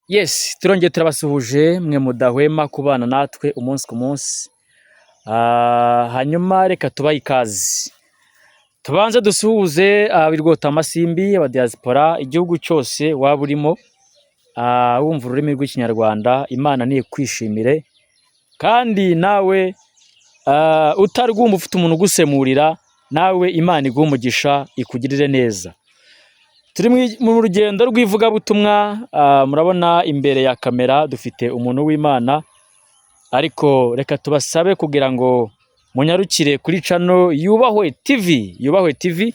Yes, turongeye turabasuhuje mwe mudahwema kubana natwe umunsi ku munsi. Hanyuma reka tubahe ikaze. Tubanze dusuhuze ab'Irwotamasimbi, abadiaspora, igihugu cyose waba urimo, wumva ururimi rw'Ikinyarwanda, Imana nikwishimire. Kandi nawe utarwumva ufite umuntu ugusemurira, nawe Imana iguhe umugisha, ikugirire neza. Turi mu rugendo rw'ivugabutumwa, murabona imbere ya kamera dufite umuntu w'Imana, ariko reka tubasabe kugira ngo munyarukire kuri channel Yubahwe TV, Yubahwe TV,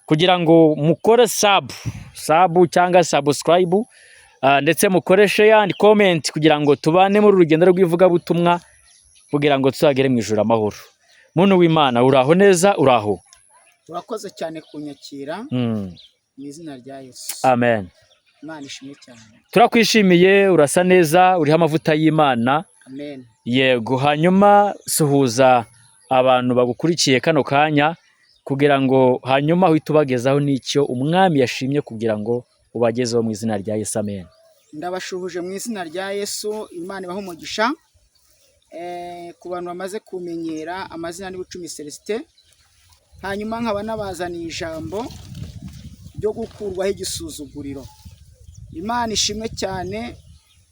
kugira ngo mukore sub cyangwa subscribe, ndetse mukore share and comment kugira ngo tubane muri uru rugendo rw'ivugabutumwa, kugira ngo tuzagere mu ijuru amahoro. Muntu w'Imana, uraho neza, uraho? Urakoze cyane kunyakira mu izina rya Yesu. Amen. Imana ishimwe cyane. Turakwishimiye, urasa neza, uriho amavuta y'Imana. Amen. Yego, hanyuma suhuza abantu bagukurikiye kano kanya kugira ngo hanyuma uhite ubagezaho n'icyo umwami yashimye kugira ngo ubagezeho mu izina rya Yesu. Amen. Ndabashuhuje mu izina rya Yesu, Imana ibahe umugisha. Ku bantu bamaze kumenyera, amazina ni Bucumi Celestin. Hanyuma nkaba nabazaniye ijambo ryo gukurwaho igisuzuguriro. Imana ishimwe cyane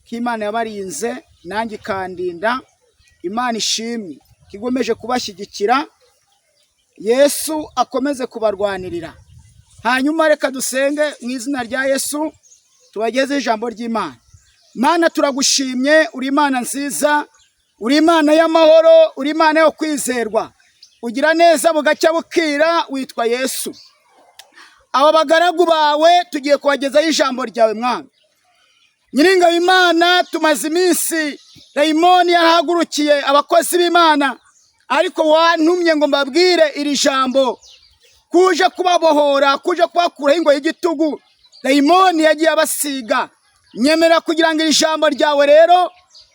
ko Imana yabarinze nanjye ikandinda. Imana ishimwe ko ikomeje kubashyigikira. Yesu akomeze kubarwanirira. Hanyuma reka dusenge mu izina rya Yesu, tubagezeho ijambo ry'Imana. Mana, turagushimye, uri Imana nziza, uri Imana y'amahoro, uri Imana yo kwizerwa, ugira neza bugacya bukira, witwa Yesu. Aba bagaragu bawe tugiye kubagezaho ijambo ryawe, Mwami Nyiringabo Imana. Tumaze iminsi dayimoni yarahagurukiye abakozi b'Imana, ariko wantumye ngo mbabwire iri jambo kuje kubabohora, kuje kubakuraho ingoyi y'igitugu dayimoni yagiye abasiga. Nyemera kugira ngo iri jambo ryawe rero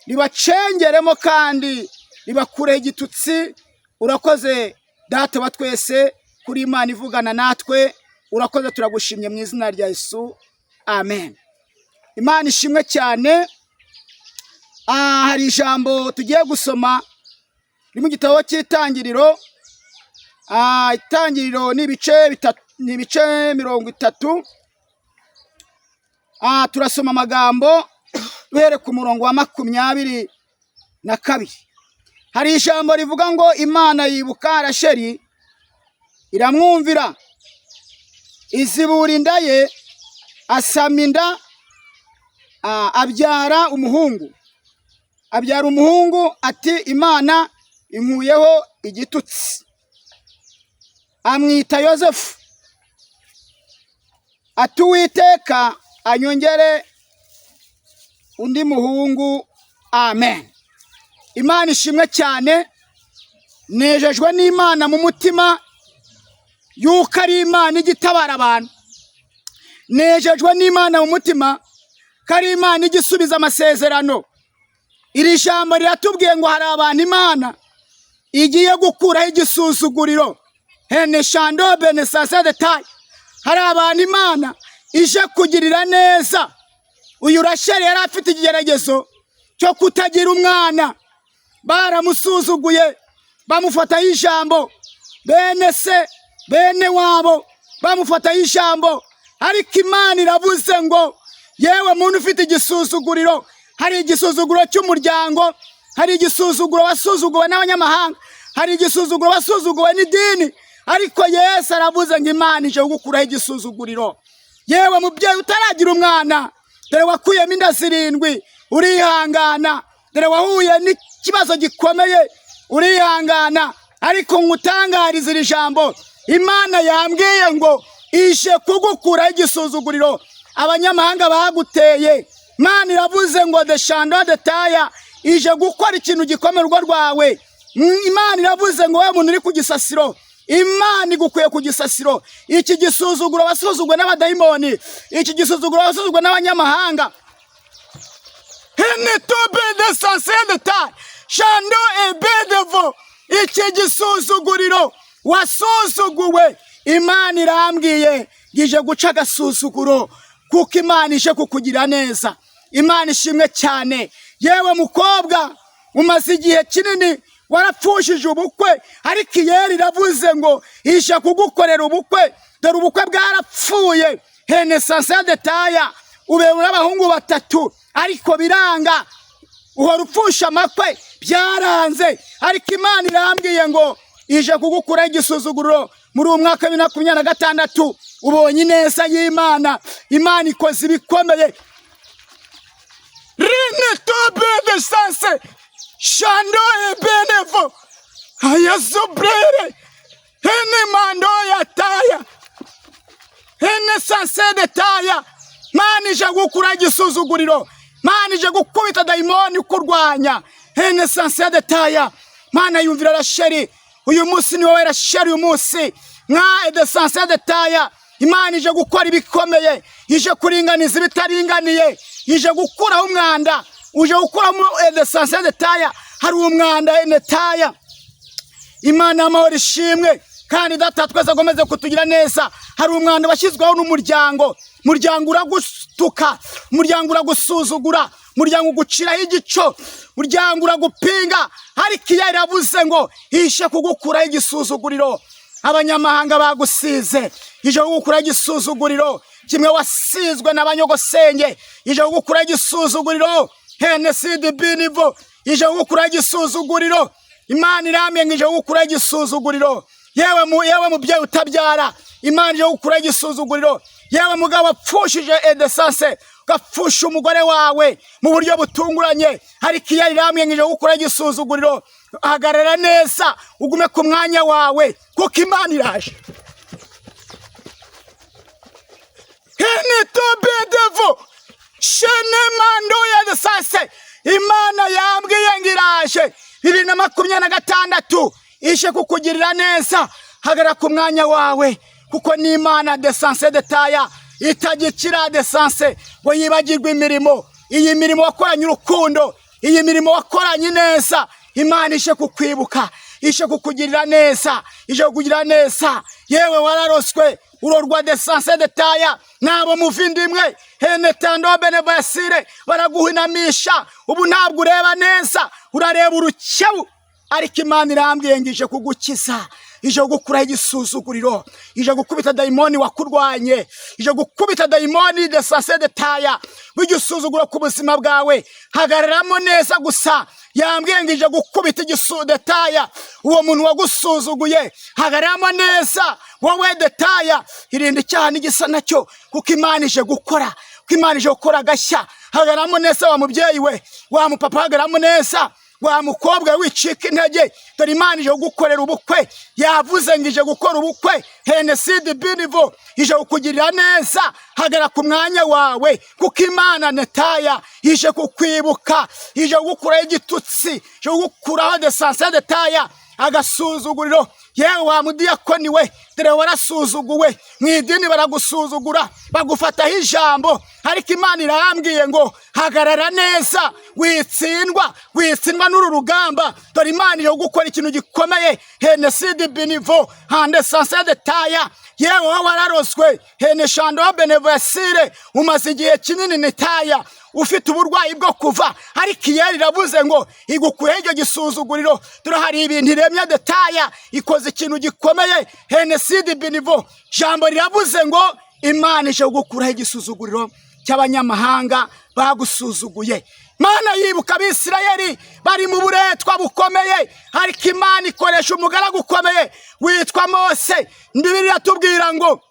ribacengeremo kandi ribakureho igitutsi. Urakoze, Data wa twese, kuri Imana ivugana natwe. Urakoze, turagushimye mu izina rya Yesu, amen. Imana ishimwe cyane. Hari ijambo tugiye gusoma riri mu gitabo cy'Itangiriro. Itangiriro ni ibice 3, ni ibice 30. Turasoma amagambo duhere ku murongo wa 22. Hari ijambo rivuga ngo: "Imana yibuka Rasheli, iramwumvira, izibura inda ye, asama inda, abyara umuhungu. Abyara umuhungu, ati: 'Imana inkuyeho igitutsi.' Amwita Yosefu, ati: 'Uwiteka anyongere undi muhungu.' Amen." Imana ishimwe cyane. Nejejwe n'Imana mu mutima yuko ari Imana ijya itabara abantu. Nejejwe n'Imana mu mutima ko ari Imana ijya isubiza amasezerano. Iri jambo riratubwiye ngo hari abantu Imana igiye gukuraho igisuzuguriro. Hene shando bene sasa detaye. Hari abantu Imana ije kugirira neza. Uyu Rasheli yari afite ikigeragezo cyo kutagira umwana. Baramusuzuguye, bamufataho ijambo, bene se, bene wabo bamufataho ijambo. Ariko Imana iravuze ngo: "Yewe muntu ufite igisuzuguriro, hari igisuzuguro cy'umuryango, hari igisuzuguro wasuzuguwe n'abanyamahanga, hari igisuzuguro wasuzuguwe n'idini, ariko Yesu aravuze ngo Imana ije kugukuraho igisuzuguriro." Yewe mubyeyi utaragira umwana, dore wakuyemo inda zirindwi urihangana, dore wahuye n'ikibazo gikomeye urihangana, ariko nkutangarize iri jambo: Imana yambwiye ngo ije kugukuraho igisuzuguriro abanyamahanga baguteye. Imana iravuze ngo deshando detaya, ije gukora ikintu gikomeye urugo rwawe. Imana iravuze ngo wowe muntu uri ku gisasiro, Imana igukuye ku gisasiro. Iki gisuzuguro wasuzuguwe n'abadayimoni, iki gisuzuguro wasuzuguwe n'abanyamahanga, henetobe de sansedeta shando ebedevo, iki gisuzuguriro wasuzuguwe, Imana irambwiye ije guca agasuzuguro, kuko Imana ije kukugira neza. Imana ishimwe cyane. Yewe mukobwa, umaze igihe kinini warapfushije ubukwe, ariko Iyera iravuze ngo ije kugukorera ubukwe. Dore ubukwe bwarapfuye, henesanse detaya, ubera abahungu batatu ariko biranga, uhora upfusha amakwe, byaranze. Ariko Imana irambwiye ngo ije kugukuraho igisuzuguriro muri uyu mwaka wa 2026. Ubonye ineza y'Imana, Imana ikoze ibikomeye. Rine tobe de sanse shando ebenevo ayazobrere hene mando ya taya hene sanse de taya. Mana ije gukura igisuzuguriro, Mana ije gukubita dayimoni kurwanya hene sanse de taya. Mana yumvira Rasheli uyu munsi, ni wowe Rasheli uyu munsi nka ede sanse de taya. Imana ije gukora ibikomeye, ije kuringaniza ibitaringaniye, ije gukuraho umwanda, uje gukuraho ede sanse de taya. Hari umwanda ene taya. Imana y'amahoro ishimwe, kandi Data twese akomeze kutugira neza. Hari umwanda washyizweho n'umuryango, umuryango uragutuka, umuryango uragusuzugura, umuryango uguciraho igico, umuryango uragupinga, ariko iyo iravuze ngo ishe kugukuraho igisuzuguriro. Abanyamahanga bagusize, ije kugukuraho igisuzuguriro kimwe wasizwe n'abanyogosenge, ije kugukuraho igisuzuguriro hene sidi binivo, ije kugukuraho igisuzuguriro. Imana irambye ngo ije gukuraho igisuzuguriro. Yewe yewe mubyeyi utabyara, Imana ije gukuraho igisuzuguriro. Yewe mugabo wapfushije edesanse, ugapfusha umugore wawe mu buryo butunguranye, ariko iyo irambye ngo ije gukuraho igisuzuguriro. Hagarara neza, ugume ku mwanya wawe, kuko Imana iraje. Hene tobedevo shene mando ya desanse. Imana yambwiye ngo iraje 2026, ije kukugirira neza. Hagarara ku mwanya wawe, kuko ni Imana desanse detaya itagikira desanse ngo yibagirwe imirimo. Iyi mirimo wakoranye urukundo, iyi mirimo wakoranye neza, Imana ije kukwibuka, ije kukugirira neza, ije kukugirira neza. Yewe wararoswe, urorwa desanse detaya nabo muvindimwe hene tando bene basire baraguhinamisha. Ubu ntabwo ureba neza, urareba urukebu, ariko Imana irambwiye ngo ije kugukiza, ije gukuraho igisuzuguriro, ije gukubita dayimoni wakurwanye, ije gukubita dayimoni desanse detaya w'igisuzuguro ku buzima bwawe. Hagararamo neza gusa. Yambwiye ngo ije gukubita detaya uwo muntu wagusuzuguye. Hagararamo neza wowe detaya, irinda icyaha n'igisa nacyo, kuko Imana ije gukora, kuko Imana ije gukora agashya. Hagararamo neza wa mubyeyi we, wa mupapa, hagararamo neza wa mukobwa, wicika intege. Dore Imana ije kugukorera ubukwe, yavuze ngo ije gukora ubukwe. Henesidi binivo ije kukugirira neza. Hagara ku mwanya wawe, kuko Imana netaya ije kukwibuka, ije kugukuraho igitutsi, ije kugukuraho desanse detaya agasuzuguriro. Yewe wa mudiyakoni we, dore warasuzuguwe mu idini, baragusuzugura, bagufataho ijambo, ariko Imana irambwiye ngo hagarara neza, witsindwa, witsindwa n'uru rugamba. Dore Imana iri gukora ikintu gikomeye. Henesidi binivo hande sanse detaya. Yewe wowe wararoswe, hene shando benevasire, umaze igihe kinini netaya ufite uburwayi bwo kuva, ariko Iyera iravuze ngo igukuyeho icyo gisuzuguriro. Dore hari ibintu iremye detaya, ikoze ikintu gikomeye. Henesidi binivo, jambo riravuze ngo Imana ije gukuraho igisuzuguriro cy'abanyamahanga bagusuzuguye. Imana yibuka Abisirayeli bari mu buretwa bukomeye, ariko Imana ikoresha umugaragu ukomeye witwa Mose. Bibiliya iratubwira ngo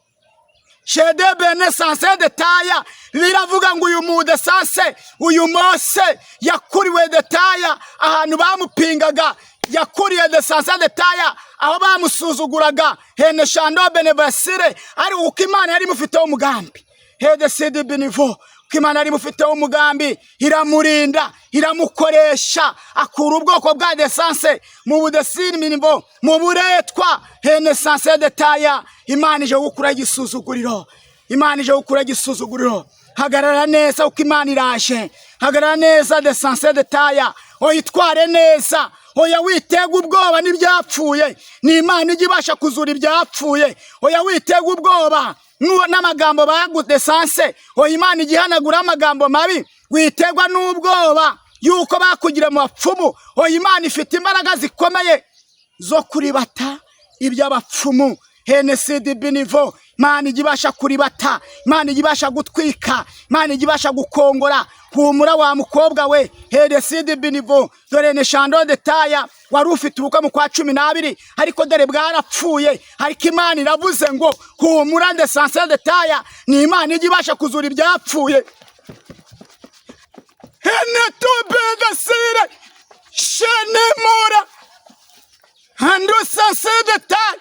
shede bene sanse detaya, biravuga ngo uyu mudesanse, uyu Mose yakuriwe detaya ahantu bamupingaga, yakuriye desanse detaya aho bamusuzuguraga, hene shando bene basire, ariko kuko Imana yari imufiteho umugambi, hede sidi binivo, kuko Imana yari imufiteho umugambi, iramurinda, iramukoresha, akura ubwoko bwa desanse mu budesini binivo, mu buretwa. Hene sanse detaya, Imana ije gukuraho igisuzuguriro, Imana ije gukuraho igisuzuguriro. Hagarara neza, kuko Imana iraje. Hagarara neza desanse detaya, oyitware neza, oya witega ubwoba n'ibyapfuye, ni Imana ijya ibasha kuzura ibyapfuye. Oya witega ubwoba. N'amagambo bagudesanse, oya, Imana igihanagura amagambo mabi. Witerwa n'ubwoba yuko bakugira mu bapfumu. Oya, Imana ifite imbaraga zikomeye zo kuribata iby'abapfumu. Henesidi binivo, Imana ijya ibasha kuribata, Imana ijya ibasha gutwika, Imana ijya ibasha gukongora. Humura wa mukobwa we. Henesidi binivo, dore neshando detaya, wari ufite ubukwe mu kwa 12, ariko dore bwarapfuye. Ariko Imana iravuze ngo humura. Ndesanse detaya, ni Imana ijya ibasha kuzura ibyapfuye. Henetubedasire shenemura handusansedetari,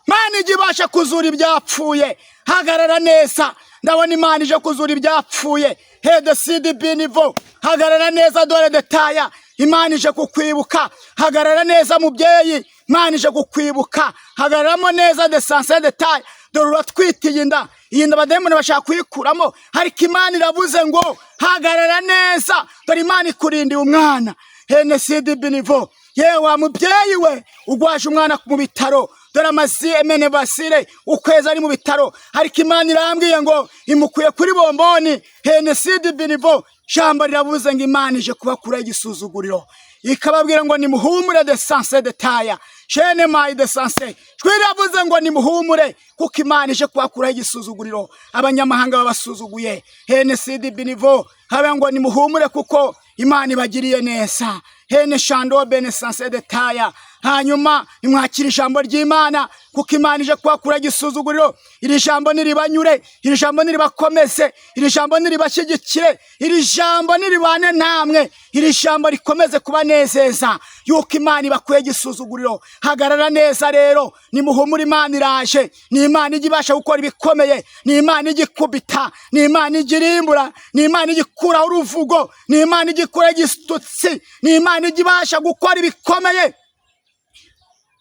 Imana ijya ibasha kuzura ibyapfuye. Hagarara neza, ndabona Imana ije kuzura ibyapfuye. Hedesidi binivo, hagarara neza. Dore detaya, Imana ije kukwibuka. Hagarara neza mubyeyi, Imana ije kukwibuka. Hagararamo neza. Desanse detaya, dore uratwitiye inda. Iyi nda abadayimoni bashaka kuyikuramo, ariko Imana iravuze ngo hagarara neza. Dore Imana ikurindiye umwana. Henesidi binivo, yewe wa mubyeyi we ugwaje umwana mu bitaro, dore amazi emene basire ukwezi ari mu bitaro, ariko Imana irambwiye ngo imukuye kuri bomboni. Henesidi binivo, jambo riravuze ngo Imana ije kubakuraho igisuzuguriro, ikababwira ngo nimuhumure. De sanse de taya shene mayi de sanse, jwi riravuze ngo nimuhumure, kuko Imana ije kubakuraho igisuzuguriro abanyamahanga babasuzuguye. Henesidi binivo, habe ngo nimuhumure kuko Imana ibagiriye neza. Hene shando bene sanse de taya. Hanyuma nimwakira ijambo ry'Imana, kuko Imana ije kubakura igisuzuguriro. Iri jambo niribanyure, iri jambo niribakomeze, iri jambo niribashyigikire, iri jambo niribane namwe, iri jambo rikomeze kubanezeza yuko Imana ibakuye igisuzuguriro. Hagarara neza rero, nimuhumure, Imana iraje. Ni Imana ijya ibasha gukora ibikomeye, ni Imana ijya ikubita, ni Imana ijya irimbura, ni Imana ijya ikuraho uruvugo, ni Imana ijya ikuraho igitutsi, ni Imana ijya ibasha gukora ibikomeye.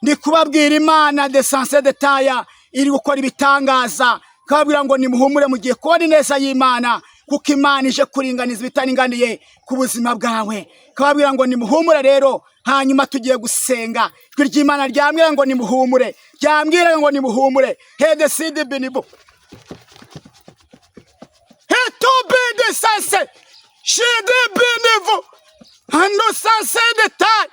Ndi kubabwira Imana de sanse de taya iri gukora ibitangaza, kababwira ngo nimuhumure, mugiye kubona ineza y'Imana, kuko Imana ije kuringaniza ibitaringaniye ku buzima bwawe. Kababwira ngo nimuhumure rero. Hanyuma tugiye gusenga. Ijwi ry'Imana ryambwira ngo nimuhumure, ryambwira ngo nimuhumure. Hede sidi binibu hetubide sanse shidi binivu hano sanse de tayi.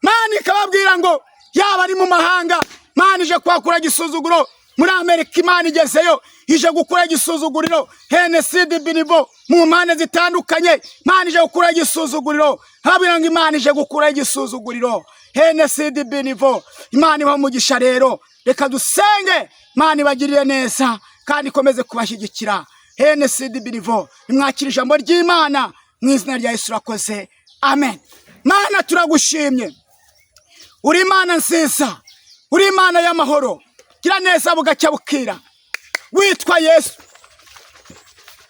Mana ikababwira ngo yaba ari mu mahanga, Mana ije kuhakura igisuzuguro. Muri Amerika Imana igezeyo, ije gukura igisuzuguriro. Henesidi binivo, mu mpande zitandukanye Imana ije gukura igisuzuguriro. Habwira ngo Imana ije gukura igisuzuguriro. Henesidi binivo, Imana ibaha umugisha. Rero reka dusenge, Imana ibagirire neza kandi ikomeze kubashyigikira. Henesidi binivo, nimwakira ijambo ry'Imana mu izina rya Yesu. Urakoze, amen. Mana, turagushimye, uri Imana nziza, uri Imana y'amahoro. Gira neza bugacya bukira, witwa Yesu.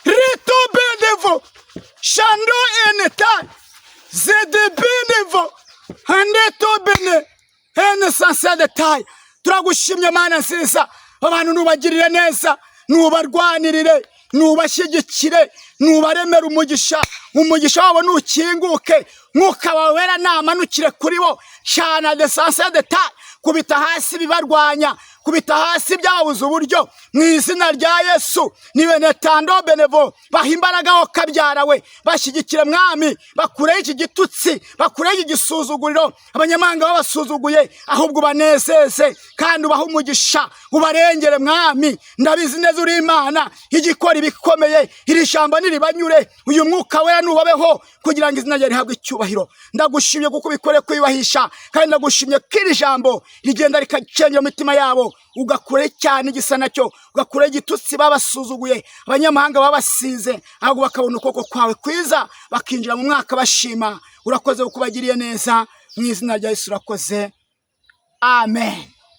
Ritubidivu shando eneta zidibidivu handitubine hene sansedetayi. Turagushimye Mana nziza, abantu nubagirire neza, nubarwanirire, nubashyigikire, nubaremere umugisha. Umugisha wabo nukinguke, mwuka wawe wera namanukire kuri bo cyane. De sansedetayi, kubita hasi ibibarwanya, kubita hasi byabuze uburyo mu izina rya Yesu. Ni benetando benevo, baha imbaraga wo kabyara we, bashyigikire mwami, bakureho iki gitutsi, bakureho iki gisuzuguriro abanyamahanga babasuzuguye, ahubwo ubanezeze kandi ubahe umugisha, ubarengere mwami. Ndabizi neza uri Imana igikora ibikomeye. Iri jambo niribanyure, uyu mwuka wera nubabeho kugira ngo izina ryawe rihabwe icyubahiro. Ndagushimye kuko ubikore kwiyubahisha, kandi ndagushimye ko iri jambo rigenda rikacengera imitima yabo, ugakure cyane igisa nacyo, ugakure igitutsi babasuzuguye, abanyamahanga babasize, ahubwo bakabona ukuboko kwawe kwiza, bakinjira mu mwaka bashima. Urakoze kuko ubagiriye neza. Mu izina rya Yesu urakoze, amen.